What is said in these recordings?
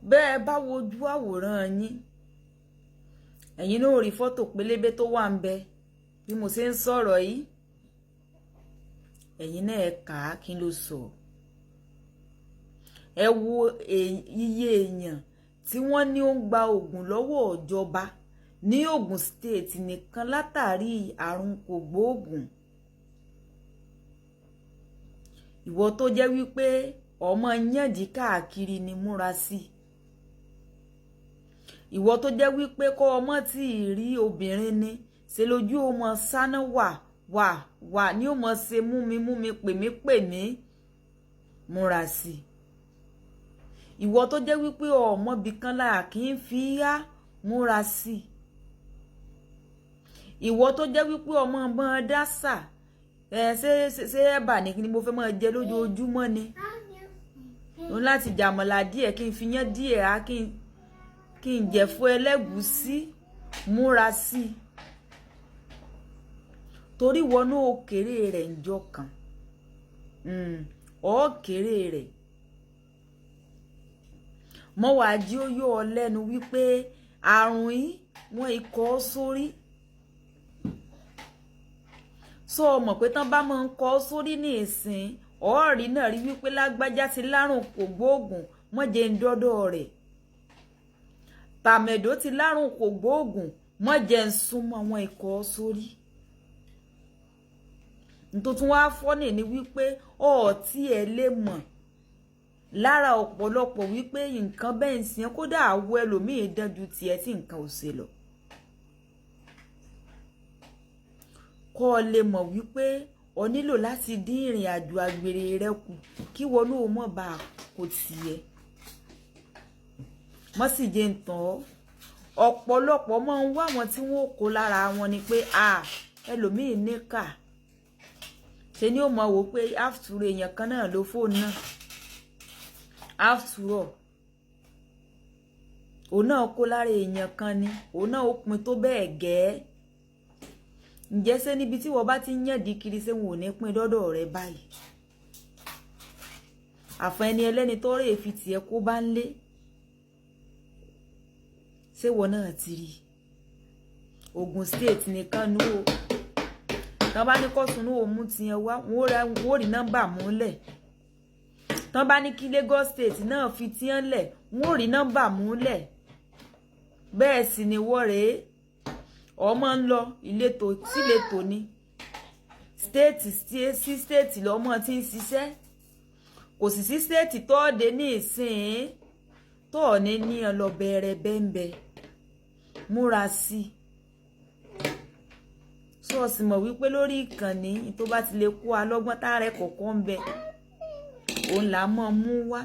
Bẹ́ẹ̀ bá wojú àwòrán yín, ẹ̀yin náà rí fọ́tò pélébé tó wà ń bẹ bí mo ṣe ń sọ̀rọ̀ yìí. Ẹ̀yin náà ẹ kà á, kí ló sọ? Ẹ wo iye èèyàn tí wọ́n ní ó ń gba oògùn lọ́wọ́ ìjọba ní Ògùn State nìkan látàrí àrùn kògbóògùn. Ìwọ tó jẹ́ wípé ọmọ yànjí káàkiri ni, múra sí. Ìwọ tó jẹ́ wípé kọ́ ọmọ tí ì rí obìnrin ni ṣe lójú ó mọ sáná wà wà wà ní ó mọ ṣe múmi múmi pèmí pèmí, múra sí. Ìwọ tó jẹ́ wípé ọmọ bìkan là kì í fi yá, múra sí. Ìwọ tó jẹ́ wípé ọmọ ọmọ dásà ẹ ṣé ṣé ẹ̀bà ní kí ni mo fẹ́ máa jẹ lójoojúmọ́ ni, òun láti jàmọ̀lá díẹ̀ kí n fi yán díẹ̀ á kí n jẹ̀fọ́ ẹlẹ́gùúsí, múra sí i. Torí wọnú òkèrè rẹ̀ ń jọ kan ọ̀ọ́kèrè rẹ̀ mọ́ wàá jí ó yọ ọ lẹ́nu wípé àrùn yìí wọ́n ikọ̀ sórí. Sọ mọ̀ pé tán bá máa ń kọ́ sórí ní ìsìn, ọ̀ọ́rì náà rí wípé lágbájá ti lárùn kògbóògùn, mọ́jẹ ń dọ́dọ̀ rẹ̀. Tàmẹ̀dó ti lárùn kògbóògùn, mọ́jẹ ń súnmọ́ wọn ikọ̀ sórí. Nítorí wọ́n á fọ́nì ni wípé ọ̀ọ́tí ẹ̀ lè mọ̀ lára ọ̀pọ̀lọpọ̀ wípé nǹkan bẹ́ẹ̀ ń sìn, kódà àwọ̀ ẹlòmíì dán ju tiẹ̀ tí nǹkan ò ṣe lọ. Kọ́ ọ lè mọ̀ wípé o nílò láti dín ìrìn àjò àgbèrè rẹ kù kí wọn náà mọ̀ bá a kò tiẹ̀. Mọ́ sì jẹ́ ń tàn ọ́. Ọ̀pọ̀lọpọ̀ máa ń wá àwọn tí wọ́n kó lára wọn ni pé a ẹlòmíì níkà. Ṣe ni ó mọ̀ wò pé after èèyàn kan náà ló fóònù náà. After all, òun náà kó lára èèyàn kan ni, òun náà ó pin tó bẹ́ẹ̀ gẹ́ẹ́. Ǹjẹ́ ṣé níbi tí wọ́n bá ti ń yànjú kiri ṣé wọn ò ní pín dọ́dọ̀ rẹ báyìí? Àfọn ẹni ẹlẹ́ni tó rè fi tiẹ̀ kó bá ń lé. Ṣé wọn náà ti rí? Ògùn State nìkan nú o. Tán bá ní kọ́sùn ní òun mú tiẹ̀ wá, wọ́n rí nọ́mbà múlẹ̀. Tán bá ní kí Lagos State náà fi tiẹ̀ lẹ̀, wọ́n rí nọ́mbà múlẹ̀. Bẹ́ẹ̀ sì ni wọ́n rèé. Ọmọ ń lọ ìletò síletò ni, stéètì sí stéètì lọ́mọ tí ń ṣiṣẹ́. Kò sì sí stéètì tó dé ní ìsìn tó ní ní ọ lọ bẹ̀rẹ̀ bẹ́ńbẹ́. Múra sí i. Ṣọ́ọ̀ṣì mọ̀ wípé lórí ìkànnì tó bá ti lè kó alọ́gbọ́n táàrẹ̀ kọ̀ọ̀kan ń bẹ, òun là á mọ̀ mú wá.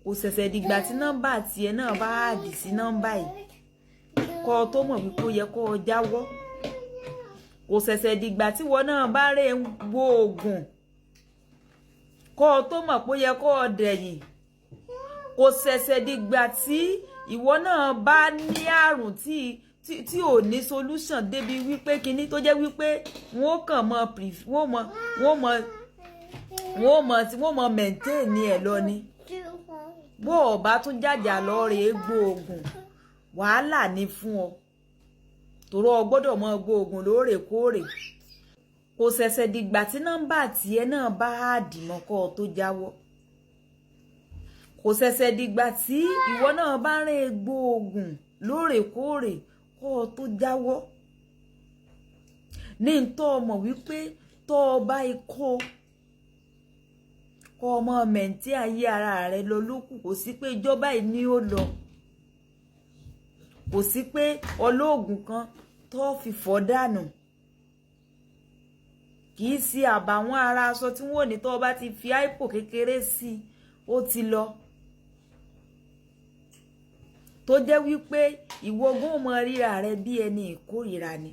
Kò ṣẹ̀ṣẹ̀ dìgbà tí nọ́mbà tiẹ̀ náà bá àdì sí nọ́mbà yìí kọ́ ọ tó mọ̀ wípé ó yẹ kó o jáwọ́. Kò ṣẹ̀ṣẹ̀ dìgbà tí wọn náà bá rè ń wo oògùn kọ́ ọ tó mọ̀ pé ó yẹ kó o dẹ̀yìn. Kò ṣẹ̀ṣẹ̀ dìgbà tí ìwọ náà bá ní àrùn tí ò ní solution débi wípé kinní tó jẹ́ wípé wọ́n kàn mọ́ wọ́n mọ maintain ẹ̀ lọ ni. Bó o bá tún jàjà lọ rèé gbóògùn, wàhálà ni fún ọ. Torí o gbọ́dọ̀ mọ gbóògùn lóòrèkóòrè. Kò ṣẹ̀ṣẹ̀ dìgbà tí nọ́mbà tiẹ̀ náà bá àdì mọ́ kọ́ ọ tó jáwọ́. Kò ṣẹ̀ṣẹ̀ dìgbà tí ìwọ náà bá rìn gbóògùn lóòrèkóòrè kọ́ ọ tó jáwọ́. Ní ntọ́ ọmọ wípé tọ́ ọ bá ikọ́ kọ́ ọmọ mẹ̀ǹtí ayé ara rẹ lọ lókù, kò sí pé ìjọba yìí ni ó lọ. Kò sí pé olóògùn kan tó fi fọ́ dànù. Kì í ṣe àbàwọ́n ara aṣọ tí wọ́n ní tó bá ti fi áìpò kékeré sí i, ó ti lọ. Tó jẹ́ wípé ìwọ gan mọ ríra rẹ bí ẹni ìkórìíra ni.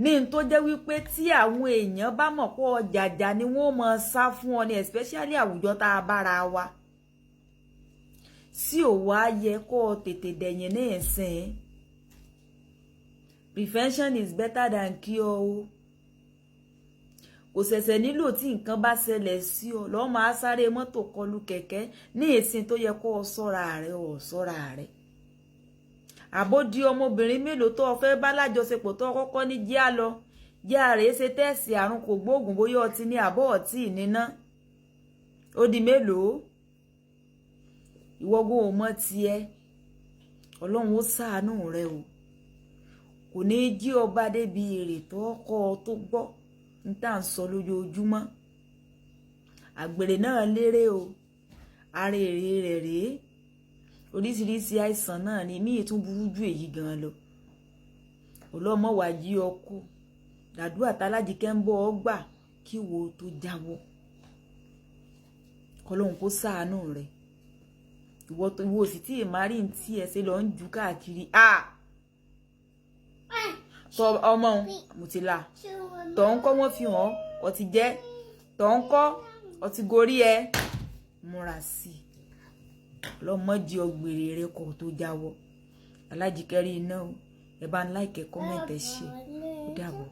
Ní n tó jẹ́ wípé tí àwọn èèyàn bá mọ̀ pé ọjàjà ni wọ́n mọ̀ sá fún ọ ní, especially àwùjọ tá a bára wa. Sí ò wá yẹ kó o tètè dẹ̀yìn ní ìsìn. Prevention is better than cure o. Kò ṣẹ̀ṣẹ̀ nílò tí nǹkan bá ṣẹlẹ̀ sí ọ lọ́ọ́ máa sáré mọ́tò kọlù kẹ̀kẹ́ ní ìsìn tó yẹ kó o sọ́ra rẹ, o sọ́ra rẹ. Àbódi ọmọbìnrin mélòó tó o fẹ́ bá lájọṣepọ̀ tó o kọ́kọ́ ní jíá lọ, jíá rèé ṣe tẹ́ẹ̀sì àrùn kò gbóògùn, bóyá ọtí ní àbọ̀ ọtí níná. Ó di mélòó? Ìwọ́gùn ò mọ tiẹ̀. Ọlọ́run ó ṣàánú rẹ o. Kò ní í jí ọba débi èrè tó kọ́ ọ tó gbọ́ ń tà ń sọ lójoojúmọ́. Àgbèrè náà lérè o, ara èrè rẹ̀ rèé. Oríṣiríṣi àìsàn náà ni míì tún burú ju èyí gan lọ. Ọlọ́mọ wàá jí ọkọ dàdúrà tálájìkẹ́ ń bọ́ ọ gbà kí wo tó jáwọ́. Kọlọ́hún kó ṣàánú rẹ̀. Ìwọ tó ìwọ sì tí ìmárì ń tí ẹ ṣe lọ ń ju káàkiri. Tọ ọmọ òun mo ti la tọ̀ ń kọ́, wọ́n fi hàn ọ ti jẹ́ tọ̀ ń kọ́ ọ ti gorí ẹ. Múra sí i, ọlọ́mọdé ọgbèrè rẹ kọ̀ tó jáwọ́. Alájíkẹ́rí iná o. Ẹ bá ń like, comment, ẹ ṣe. Ó dàbọ̀.